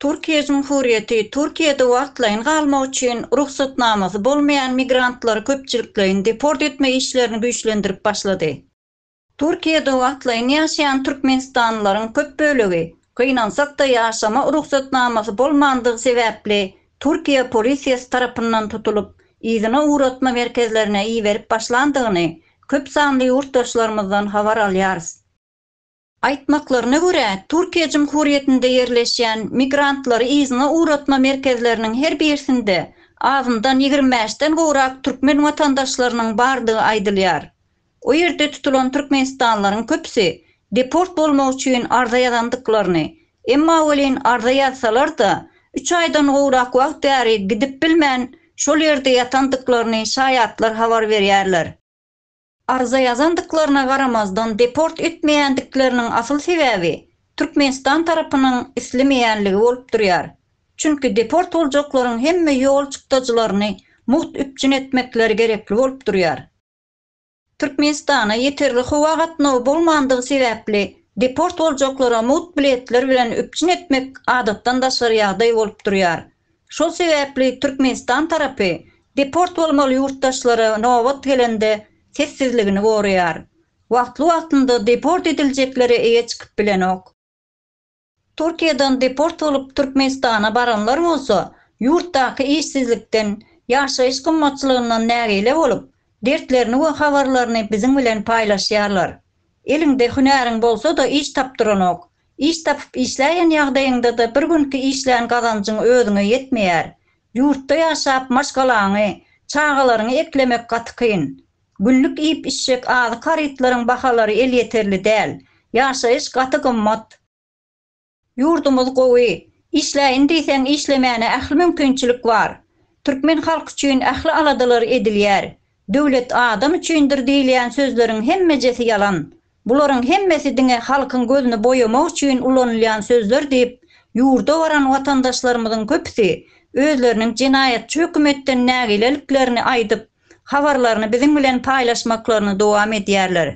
Türkiýe Jumhurýeti Türkiýede wagtlaýyn galmak üçin rugsatnamasy bolmaýan migrantlary köpçülikleýin deport etme işlerini güýçlendirip başlady. Türkiýede wagtlaýyn ýaşaýan türkmenistanlylaryň köp bölegi, gynansak-da ýaşama rugsatnamasy bolmandygy sebäpli Türkiýe polisiýasy tarapyndan tutulyp, yzyna ugratma merkezlerine iberip başlandygyny köp sanly ýurtdaşlarymyzdan habar alýarys. Aýtmaklaryna görä, Türkiýe Jumhurýetinde ýerleşýän migrantlary yzyna ugratma merkezleriniň her birisinde azyndan 25-den gowrak türkmen watandaşlarynyň bardygy aýdylýar. O ýerde tutulan türkmenistanlylaryň köpüsi deport bolmak üçin arza ýazandyklaryny, emma welin arza ýazsalar-da, üç aýdan gowrak wagt bäri gidip bilmän, şol ýerde ýatandyklaryny şaýatlar habar berýärler. Arza ýazandyklaryna garamazdan deport etmeýändikleriniň asyl sebäbi Türkmenistan tarapynyň islemeýänligi bolup durýar. Çünki deport boljaklaryň hemme ýol çykdajylaryny mugt üpjün etmekleri gerekli bolup durýar. Türkmenistana ýeterli howa gatnawy bolmandygy sebäpli deport boljaklara mugt biletler bilen üpjün etmek adatdan daşary ýagdaý bolup durýar. Şol sebäpli Türkmenistan tarapy deport bolmaly ýurtdaşlara nobat gelende sessizligini goraýar. Wagtly-wagtynda deport ediljeklere eýe çykyp bilenok. Türkiýeden deport bolup Türkmenistana baranlar bolsa ýurtdaky işsizlikden, ýaşaýyş gymmatçylygyndan nägile bolup, dertlerini we habarlaryny biziň bilen paýlaşýarlar. Eliňde hünäriň bolsa-da iş tapdyranok. Iş tapyp işläýen ýagdaýyňda-da bir günki işlän gazanjyň özüňe ýetmeýär. Ýurtda ýaşap maşgalaňy, çagalaryňy eklemek gaty kyn. Günlük iýip-içjek azyk harytlaryň bahalary elýeterli däl. Ýaşaýyş gaty gymmat. Ýurdumyz gowy. Işläýin diýseň işlemäne ähli mümkinçilik bar. Türkmen halky üçin ähli aladalar edilýär. Döwlet adam üçindir diýilýän sözleriň hemmejesi ýalan. Bularyň hemmesi diňe halkyň gözüni boýamak üçin ulanylýan sözler diýip, ýurda baran watandaşlarymyzyň köpüsi özleriniň jenaýatçy hökümetden nägileliklerini aýdyp, habarlaryny biziň bilen paýlaşmaklaryny dowam edýärler.